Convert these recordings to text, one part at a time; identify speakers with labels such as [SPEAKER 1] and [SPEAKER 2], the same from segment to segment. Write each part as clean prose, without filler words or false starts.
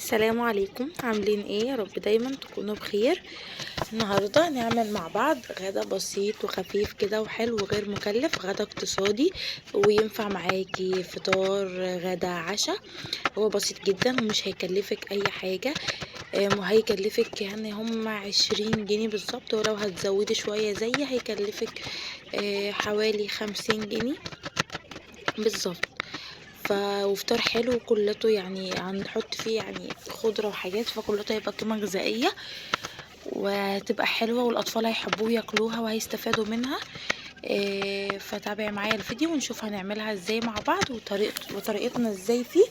[SPEAKER 1] السلام عليكم، عاملين ايه؟ يا رب دايما تكونوا بخير. النهارده هنعمل مع بعض غدا بسيط وخفيف كده وحلو وغير مكلف، غدا اقتصادي وينفع معاكي فطار غدا عشاء. هو بسيط جدا ومش هيكلفك اي حاجة، هيكلفك يعني هم 20 جنيه بالظبط، ولو هتزودي شوية زي هيكلفك حوالي 50 جنيه بالظبط. وفطار حلو كلته، يعني هنحط فيه يعني خضرة وحاجات، فكلته هيبقى قيمة غذائية وهتبقى حلوة والأطفال هيحبوه ياكلوها وهيستفادوا منها. فتابعي معايا الفيديو ونشوف هنعملها ازاي مع بعض وطريقتنا ازاي فيه،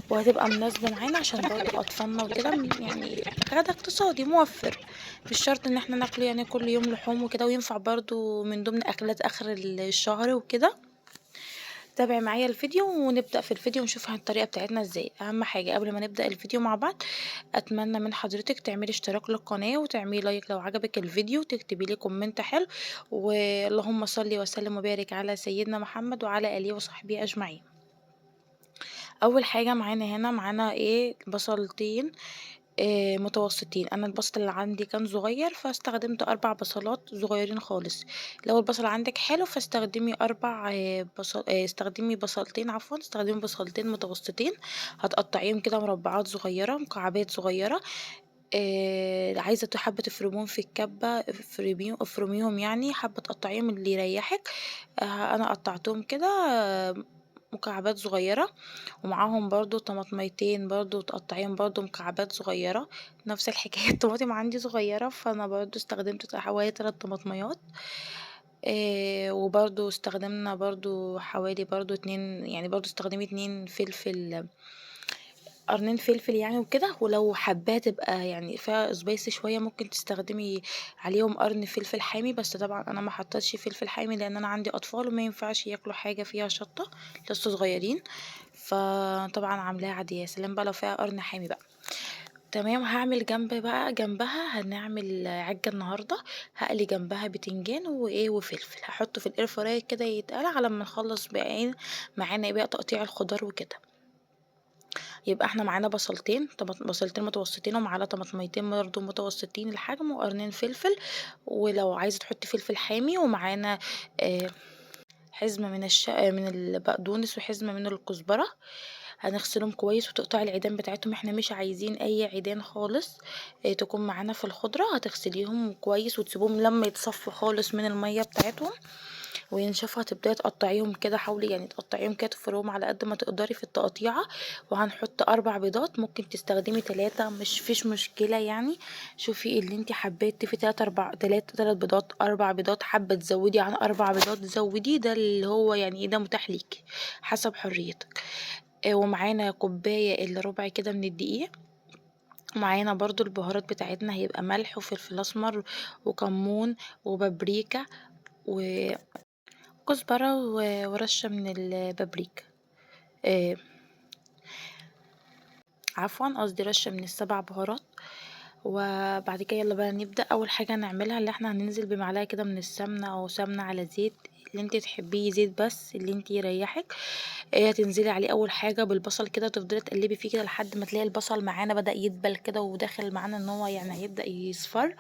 [SPEAKER 1] وهتبقى مناسبة معانا عشان برضو أطفالنا وكده. يعني غدا اقتصادي موفر، مش شرط ان احنا ناكله يعني كل يوم لحوم وكده، وينفع برضو من ضمن أكلات آخر الشهر وكده. تابعي معايا الفيديو ونبدأ في الفيديو ونشوف الطريقة بتاعتنا ازاي. اهم حاجة قبل ما نبدأ الفيديو مع بعض، اتمنى من حضرتك تعملي اشتراك للقناة وتعملي like لو عجبك الفيديو، وتكتبي لي comment حلو، واللهم صلي وسلم وبارك على سيدنا محمد وعلى آله وصحبه اجمعين. اول حاجة معانا هنا معانا ايه؟ بصلتين متوسطين. انا البصل اللي عندي كان صغير فاستخدمت 4 بصلات صغيرين خالص. لو البصل عندك حلو فاستخدمي اربع، بصل، استخدمي بصلتين، عفوا، استخدمي بصلتين متوسطين. هتقطعيهم كده مربعات صغيرة، مكعبات صغيرة. عايزة حابة تفرميهم في الكبة، افرميهم يعني، حابة تقطعيهم اللي يريحك. انا قطعتهم كده، مكعبات صغيرة، ومعاهم برضو طماطميتين برضو تقطعيهم برضو مكعبات صغيرة، نفس الحكاية. الطماطم عندي صغيرة فأنا برضو استخدمت حوالي 3 طماطميات. وبرضو استخدمنا برضو حوالي برضو 2، يعني برضو استخدمي 2 فلفل، قرنين فلفل يعني وكده. ولو حباه تبقى يعني فيها سبايسي شوية ممكن تستخدمي عليهم قرن فلفل حامي، بس طبعا انا ما حطيتش فلفل حامي لان انا عندي اطفال وما ينفعش ياكلوا حاجة فيها شطة، لسه صغيرين، فطبعا عاملاها عادية. يا سلام بقى لو فيها قرن حامي بقى. تمام. هعمل جنب بقى، جنبها هنعمل عجة النهاردة، هقلي جنبها بتنجان وايه وفلفل، هحطه في الاير فراير كده يتقلى على ما نخلص بقى ايه معانا ايه بقى تقطيع الخضار وكده. يبقى احنا معانا بصلتين متوسطين، ومعانا طماطميتين برضو متوسطين الحجم، وقرنين فلفل، ولو عايزه تحطي فلفل حامي، ومعانا حزمه من البقدونس وحزمه من الكزبره. هنغسلهم كويس وتقطعي العيدان بتاعتهم، احنا مش عايزين اي عيدان خالص، تكون معانا في الخضره. هتغسليهم كويس وتسيبوهم لما يتصفوا خالص من الميه بتاعتهم وينشفوا. هتبداي تقطعيهم كده، حاولي يعني تقطعيهم كده، تفرميهم على قد ما تقدري في التقطيعه. وهنحط 4 بيضات، ممكن تستخدمي 3 مش فيش مشكله يعني، شوفي اللي انت حباه، تضيفي تلاتة، اربعة، تلاتة، تلات بيضات، 4 بيضات، حابه تزودي عن 4 بيضات زودي، ده اللي هو يعني ايه، ده متاح ليكي حسب حريتك. ومعانا كوبايه الا ربع كده من الدقيق، ومعانا برضو البهارات بتاعتنا، هيبقى ملح وفلفل اسمر وكمون وبابريكا وكزبرة ورشة من البابريكا، عفوا قصدي رشة من ال7 بهارات. وبعد كده يلا بقى نبدأ. أول حاجة هنعملها اللي احنا هننزل بمعلقة كده من السمنة أو سمنة على زيت، اللي انت تحبيه، زيت بس اللي انت يريحك. هتنزلي عليه أول حاجة بالبصل كده، تفضلي تقلبي فيه كده لحد ما تلاقي البصل معانا بدأ يدبل كده وداخل معانا ان هو يعني هيبدأ يصفر.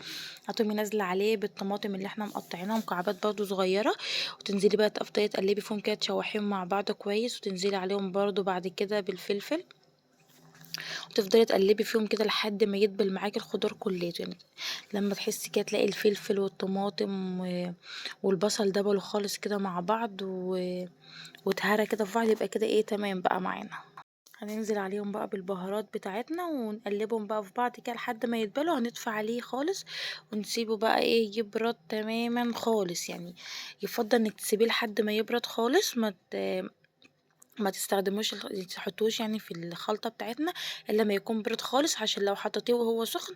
[SPEAKER 1] هتقومي نازلة عليه بالطماطم اللي احنا مقطعينها مكعبات برضو صغيرة، وتنزلي بقى تفضلي تقلبي فيهم كده، تشوحيهم مع بعض كويس، وتنزلي عليهم برضو بعد كده بالفلفل، وتفضلي تقلبي فيهم كده لحد ما يدبل معاكي الخضار كلته. يعني لما تحسي كده تلاقي الفلفل والطماطم والبصل دبلوا خالص كده مع بعض واتهرى كده في بعض، يبقى كده ايه تمام بقى معانا. هننزل عليهم بقى بالبهارات بتاعتنا ونقلبهم بقى في بعض كده لحد ما يدبلوا. هنطفي عليه خالص ونسيبه بقى ايه يبرد تماما خالص، يعني يفضل انك تسيبيه لحد ما يبرد خالص، ما تستخدموش تحطوش يعني في الخلطة بتاعتنا الا لما يكون برد خالص، عشان لو حطيتيه وهو سخن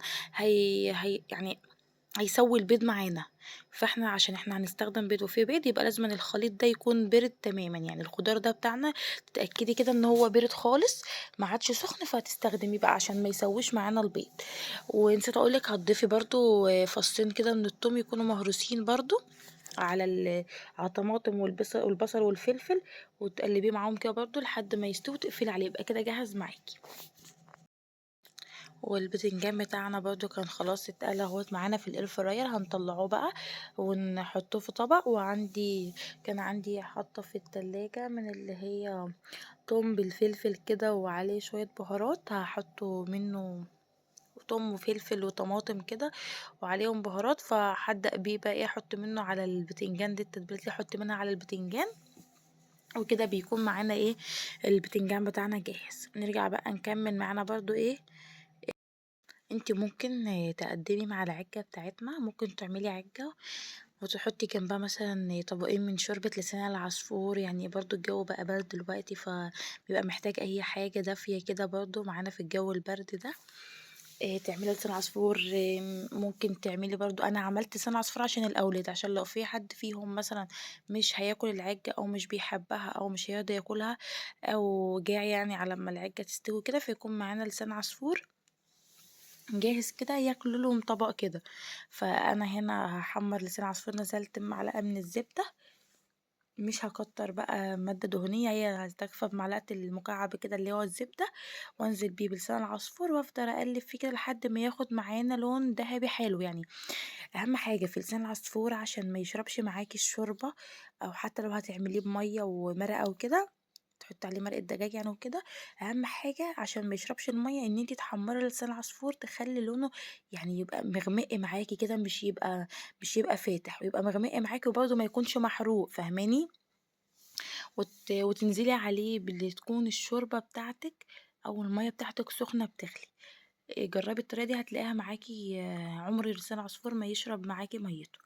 [SPEAKER 1] هيسوي البيض معانا. فاحنا عشان احنا هنستخدم بيض وفيه بيض، يبقى لازم الخليط ده يكون بارد تماما، يعني الخضار ده بتاعنا تتأكدي كده ان هو بارد خالص ما عادش سخن، فهتستخدميه بقى عشان ما يسويش معانا البيض. ونسيت اقولك هتضيفي برضو فصين كده من التوم يكونوا مهروسين برضو على الطماطم والبصل والفلفل، وتقلبيه معاهم كده برضو لحد ما يستوي وتقفلي عليه، يبقى كده جاهز معاكي. والبتنجان بتاعنا برضو كان خلاص اتقلى اهوت معانا في ال air fryer، هنطلعه بقى ونحطه في طبق. وعندي كان عندي حاطه في التلاجة من اللي هي توم بالفلفل كده وعليه شوية بهارات، هحطه منه توم وفلفل وطماطم كده وعليهم بهارات، فحدق بيه بقى ايه، احط منه على البتنجان دي التتبيله دي، احط منها على البتنجان وكده بيكون معانا ايه البتنجان بتاعنا جاهز. نرجع بقى نكمل معانا برضو ايه، انت ممكن تقدمي مع العجة بتاعتنا، ممكن تعملي عجة وتحطي جنبها مثلا طبقين من شوربة لسان العصفور. يعني برضو الجو بقى برد دلوقتي، فبيبقى محتاج اي حاجة دافية كده برضو معانا في الجو البرد ده. تعملي لسان عصفور. ممكن تعملي برضو، انا عملت لسان عصفور عشان الاولاد، عشان لو في حد فيهم مثلا مش هياكل العجة او مش بيحبها او مش هيرضى ياكلها او جاع يعني على ما العجة تستوي كده، فيكون معانا لسان عصفور جاهز كده ياكلوا لهم طبق كده. فانا هنا هحمر لسان عصفور، نزلت بمعلقه من الزبدة، مش هكتر بقى مادة دهنية، هي هتكفى بمعلقه المكعب كده اللي هو الزبدة، وانزل بيه بلسان العصفور وافضل اقلب فيه كده لحد ما ياخد معانا لون ذهبي حلو. يعني اهم حاجة في لسان العصفور عشان ما يشربش معاكي الشوربة، او حتى لو هتعمليه بميه ومرقه وكده، تحطي عليه مرقه دجاج يعني وكده، اهم حاجة عشان ما يشربش المية ان انتي تحمري لسان العصفور، تخلي لونه يعني يبقى مغمق معاكي كده، مش يبقى فاتح، ويبقى مغمق معاكي، وبرده ما يكونش محروق، فاهماني؟ وتنزلي عليه باللي تكون الشوربة بتاعتك او المية بتاعتك سخنة بتغلي. جربي الطريقة دي هتلاقيها معاكي، عمر لسان عصفور ما يشرب معاكي ميته.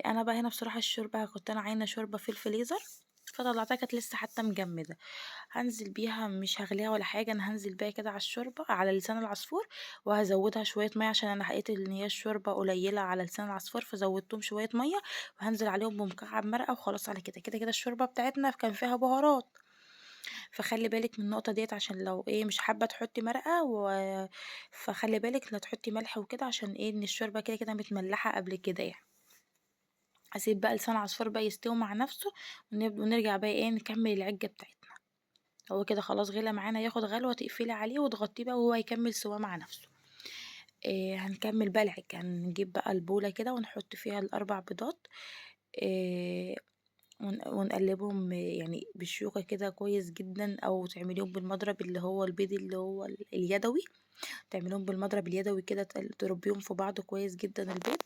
[SPEAKER 1] انا بقى هنا بصراحة الشوربة كنت انا عاينه شوربة في الفريزر، فطلعتها كانت لسه حتى مجمده، هنزل بيها مش هغليها ولا حاجة، انا هنزل بيها كده على الشوربة على لسان العصفور، وهزودها شوية مية عشان انا لقيت ان هي الشوربة قليله على لسان العصفور، فزودتهم شوية مية، وهنزل عليهم بمكعب مرقه وخلاص على كده. كده كده الشوربة بتاعتنا كان فيها بهارات، فخلي بالك من النقطة ديت عشان لو ايه مش حابة تحطي مرقه فخلي بالك لا تحطي ملح وكده، عشان ايه ان الشوربة كده كده متملحه قبل كده يعني. هسيب بقى لسان عصفور بقى يستوي مع نفسه، ونرجع بقى ايه نكمل العجه بتاعتنا. هو كده خلاص غلى معانا، ياخد غلوه تقفلي عليه وتغطيه بقى وهو هيكمل سواه مع نفسه. هنكمل بقى العجه، هنجيب بقى البوله كده ونحط فيها الاربع بيضات، ونقلبهم يعني بالشوكة كده كويس جدا، او تعمليهم بالمضرب اللي هو البيض اللي هو اليدوي، تعمليهم بالمضرب اليدوي كده، تربيهم في بعض كويس جدا البيض.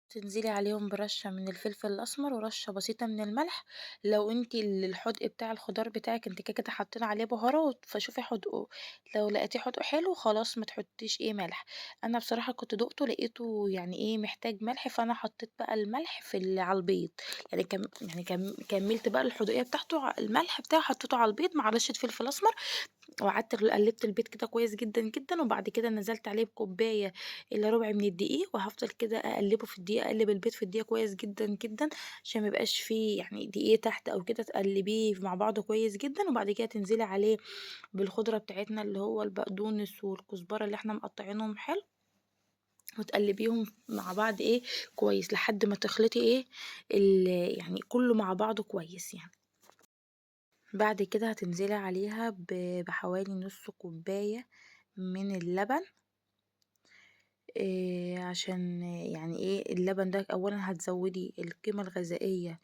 [SPEAKER 1] تنزلي عليهم برشة من الفلفل الأسمر ورشة بسيطة من الملح. لو انتي الحدق بتاع الخضار بتاعك انت كده كده حاطين عليه بهارات، فشوفي حدقه، لو لقيتيه حدقه حلو خلاص ما تحطيش ايه ملح. انا بصراحة كنت دقته لقيته يعني ايه محتاج ملح، فانا حطيت بقى الملح في على البيض، يعني كم يعني كم كملت بقى الحدقية بتاعته الملح بتاعه حطيته على البيض مع رشة فلفل اسمر، وقعدت قلبت البيض كده كويس جدا جدا. وبعد كده نزلت عليه بكوبايه الا ربع من الدقيق، وهفضل كده اقلبه في الدقيق، اقلب البيض في الدقيق كويس جدا جدا عشان ما يبقاش فيه يعني دقيق تحت او كده، تقلبيه مع بعضه كويس جدا. وبعد كده تنزلي عليه بالخضره بتاعتنا اللي هو البقدونس والكزبره اللي احنا مقطعينهم حلو، وتقلبيهم مع بعض ايه كويس لحد ما تخلطي ايه يعني كله مع بعضه كويس يعني. بعد كده هتنزلي عليها بحوالي نص كوباية من اللبن، عشان يعني ايه اللبن ده اولا هتزودي القيمة الغذائية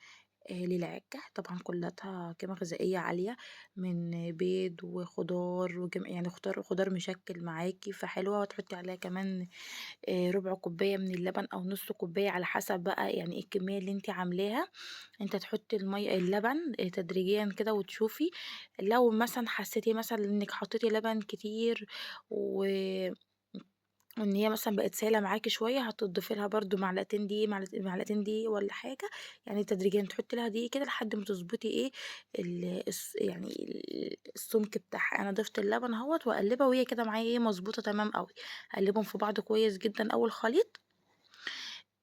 [SPEAKER 1] للعجة، طبعا كلها قيمة غذائية عالية من بيض وخضار يعني خضار مشكل معاكي فحلوة. وتحطي عليها كمان ربع كوباية من اللبن او نص كوباية على حسب بقى يعني الكمية اللي انت عاملاها. انت تحطي المية اللبن تدريجيا كده وتشوفي، لو مثلا حسيتي مثلا انك حطيتي لبن كتير وان هي مثلا بقت سايله معاكي شوية، هتضيفي لها برده معلقتين دقيق، معلقتين دقيق ولا حاجة، يعني تدريجيا تحطي لها دقيق كده لحد ما تظبطي ايه يعني السمك بتاعها. انا ضفت اللبن اهوت واقلبها وهي كده معايا ايه مظبوطة تمام قوي، اقلبهم في بعض كويس جدا اول خليط.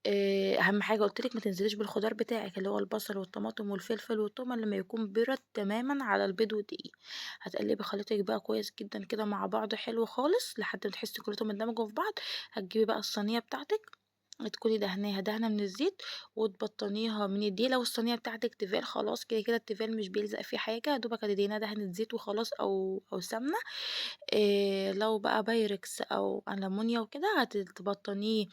[SPEAKER 1] اهم حاجة قلت لك ما تنزليش بالخضار بتاعك اللي هو البصل والطماطم والفلفل والثوم لما يكون برد تماما على البيض والدقيق. هتقلبي خليطك بقى كويس جدا كده مع بعض حلو خالص لحد ما تحسي كلهم اندمجوا في بعض. هتجيبي بقى الصينية بتاعتك تكوني دهناها دهنة من الزيت وتبطنيها من الدقيق. لو الصينية بتاعتك تيفال خلاص كده كده التيفال مش بيلزق فيه حاجة، يا دوبك هتدهنيها دهنة زيت وخلاص أو سمنة. لو بقى بايركس أو ألمونيا وكده هتبطنيه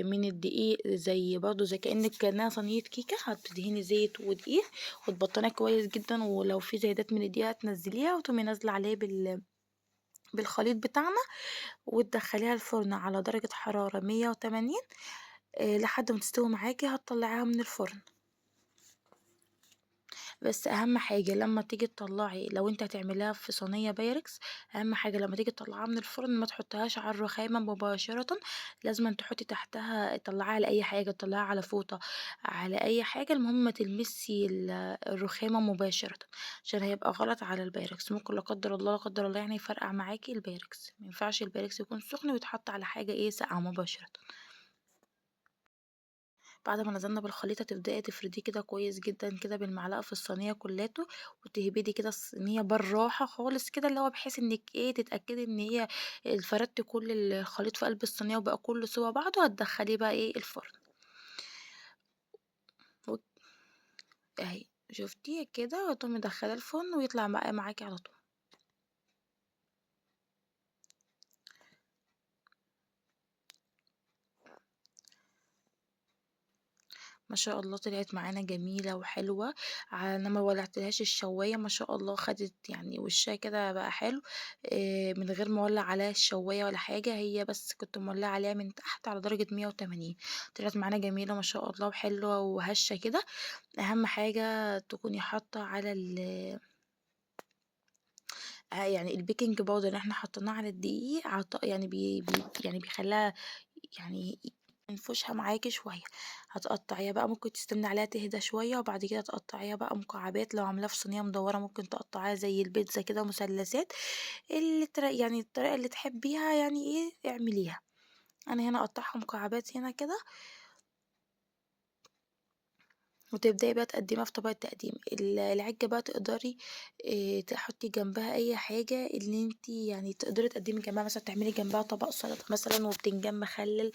[SPEAKER 1] من الدقيق، زي برضه زي كأنها صينية كيكة، هتدهني زيت ودقيق وتبطنيها كويس جدًا، ولو في زيادات من الدقيق هتنزليها وتقومي نازلة عليه بالخليط بتاعنا، وتدخليها الفرن على درجة حرارة 180 لحد ما تستوي معاكي. هتطلعيها من الفرن. بس اهم حاجة لما تيجي تطلعي، لو انت هتعمليها في صينية بايركس، اهم حاجة لما تيجي تطلعيها من الفرن ما تحطيهاش على الرخامه مباشرة، لازم تحطي تحتها، تطلعيها على اي حاجة، تطلعيها على فوطه، على اي حاجة، المهم ما تلمسي الرخامه مباشرة، عشان هيبقى غلط على البايركس، ممكن لا قدر الله لا قدر الله يعني يفرقع معاكي البايركس. ما ينفعش البايركس يكون سخن ويتحط على حاجة ايه ساقعه مباشرة. بعد ما نزلنا بالخليط هتبدأي تفرديه كده كويس جدا كده بالمعلقة في الصينية كلته، وتهبدي كده الصينية بالراحة خالص كده، اللي هو بحيث انك ايه تتأكدي ان هي فردت كل الخليط في قلب الصينية وبقى كله سوا بعضه. هتدخليه بقى ايه الفرن. اهي شفتيه كده، وتقومي مدخلاه الفرن ويطلع معاكي على طول. ما شاء الله طلعت معانا جميلة وحلوة، انا ما ولعتلهاش الشواية ما شاء الله، خدت يعني وشها كده بقى حلو، من غير ما اولع عليها الشواية ولا حاجة، هي بس كنت مولعة عليها من تحت على درجة 180. طلعت معانا جميلة ما شاء الله وحلوة وهشة كده. اهم حاجة تكوني حاطة على ال يعني ال baking powder اللي احنا حطيناه على الدقيق، يعني بي بي يعني بيخليها يعني ينفشها معاكي شوية. هتقطعيها بقى، ممكن تستني عليها تهدى شوية وبعد كده تقطعيها بقى مكعبات. لو عاملاها في صينية مدورة ممكن تقطعيها زي البيتزا كده مثلثات، يعني الطريقة اللي تحبيها يعني ايه اعمليها. انا هنا اقطعها مكعبات هنا كده، وتبدأي بقى تقدميها في طبق التقديم. العجة بقى تقدري تحطي جنبها اي حاجة اللي انتي يعني تقدري تقدمي جنبها، مثلا تعملي جنبها طبق سلطة مثلا وبتنجان مخلل،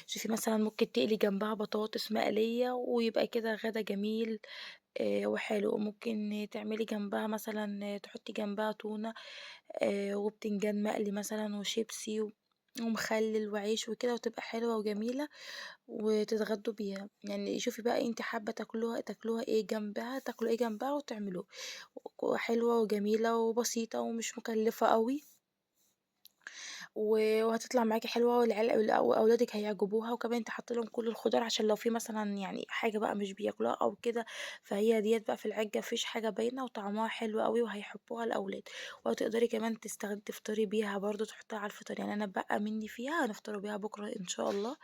[SPEAKER 1] شوفي مثلا ممكن تقلي جنبها بطاطس مقلية ويبقى كده غدا جميل وحلو. ممكن تعملي جنبها مثلا تحطي جنبها تونة وبتنجان مقلي مثلا وشيبسي ومخلل وعيش وكده، وتبقى حلوة وجميلة وتتغدوا بيها. يعني شوفي بقى انت حابة تاكلوها ايه جنبها، تاكلوا ايه جنبها وتعملوه. حلوة وجميلة وبسيطة ومش مكلفة قوي، وهتطلع معاكي حلوة، والعيال واولادك هيعجبوها. وكمان انت حاطه لهم كل الخضار عشان لو في مثلا يعني حاجة بقى مش بياكلوها او كده، فهي ديت بقى في العجه مفيش حاجة باينة، وطعمها حلو قوي وهيحبوها الاولاد. وهتقدري كمان تفطري بيها برضو، تحطيها على الفطار. يعني انا بقى مني فيها هنفطروا بيها بكره ان شاء الله،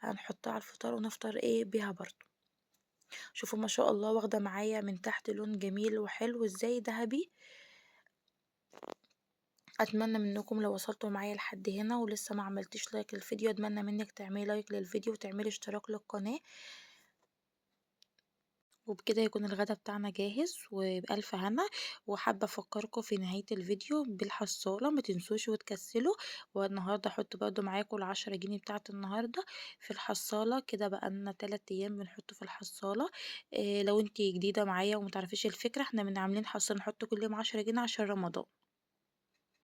[SPEAKER 1] هنحطها على الفطار ونفطر ايه بيها برضو. شوفوا ما شاء الله واخده معايا من تحت لون جميل وحلو ازاي، ذهبي. اتمنى منكم لو وصلتوا معايا لحد هنا ولسه ما عملتيش like للفيديو، اتمنى منك تعملي like للفيديو وتعملي اشتراك للقناة. وبكده يكون الغدا بتاعنا جاهز وبألف هنا. وحابة افكركم في نهاية الفيديو بالحصالة، ما تنسوش وتكسلوا. والنهاردة احط برضو معاكم ال10 جنيه بتاعت النهاردة في الحصالة، كده بقى لنا 3 ايام بنحطه في الحصالة. إيه لو انتي جديدة معايا ومتعرفيش الفكرة، احنا من عاملين حصالة نحط كل يوم 10 جنيه عشان رمضان.